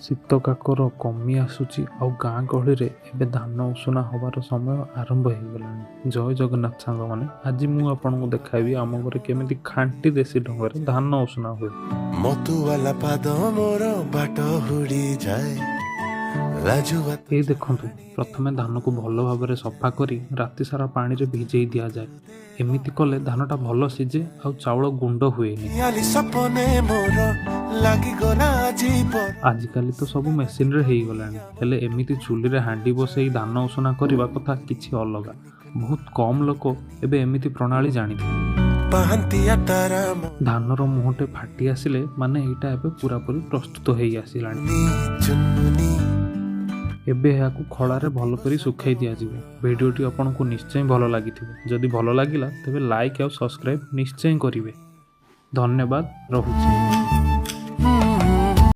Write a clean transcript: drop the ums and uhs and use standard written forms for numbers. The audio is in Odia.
ଶୀତ କାକର କମି ଆସୁଛି ଆଉ ଗାଁ ଗହଳିରେ ଏବେ ଧାନ ଉଷୁନା ହେବାର ସମୟ ଆରମ୍ଭ ହେଇଗଲାଣି। ଜୟ ଜଗନ୍ନାଥ ସାଙ୍ଗମାନେ, ଆଜି ମୁଁ ଆପଣଙ୍କୁ ଦେଖାଇବି ଆମ ଘରେ କେମିତି ଖାଣ୍ଟି ଦେଶୀ ଢଙ୍ଗରେ ଧାନ ଉଷୁନା ହୁଏ। ମତୁଆଲା ପାଦ ମୋର ବାଟ ହୁଡ଼ି ଯାଏ, ଲାଜୁଆ। ଏଇ ଦେଖନ୍ତୁ, ପ୍ରଥମେ ଧାନକୁ ଭଲ ଭାବରେ ସଫା କରି ରାତି ସାରା ପାଣିରେ ଭିଜେଇ ଦିଆଯାଏ। ଏମିତି କଲେ ଧାନଟା ଭଲ ସିଝେ ଆଉ ଚାଉଳ ଗୁଣ୍ଡ ହୁଏନି। ଖିଆଲି ସପନେ ମୋର ଲାଗିଗଲା ଜୀବନ। ଆଜିକାଲି ତ ସବୁ ମେସିନରେ ହେଇଗଲାଣି, ହେଲେ ଏମିତି ଚୁଲିରେ ହାଣ୍ଡି ବସେଇ ଧାନ ଉଷୁନା କରିବା କଥା କିଛି ଅଲଗା। ବହୁତ କମ୍ ଲୋକ ଏବେ ଏମିତି ପ୍ରଣାଳୀ ଜାଣିଥିବେ। ପାହାନ୍ତିଆ ତାରା ଧାନର ମୁହଁଟେ ଫାଟି ଆସିଲେ ମାନେ ଏଇଟା ଏବେ ପୁରାପୁରି ପ୍ରସ୍ତୁତ ହେଇ ଆସିଲାଣି। ମୁନି ଚୁନୁନି। ଏବେ ଏହାକୁ ଖଳାରେ ଭଲ କରି ଶୁଖାଇ ଦିଆଯିବ। ଭିଡ଼ିଓଟି ଆପଣଙ୍କୁ ନିଶ୍ଚୟ ଭଲ ଲାଗିଥିବ। ଯଦି ଭଲ ଲାଗିଲା, ତେବେ ଲାଇକ୍ ଆଉ ସବସ୍କ୍ରାଇବ୍ ନିଶ୍ଚୟ କରିବେ। ଧନ୍ୟବାଦ, ରହୁଛି।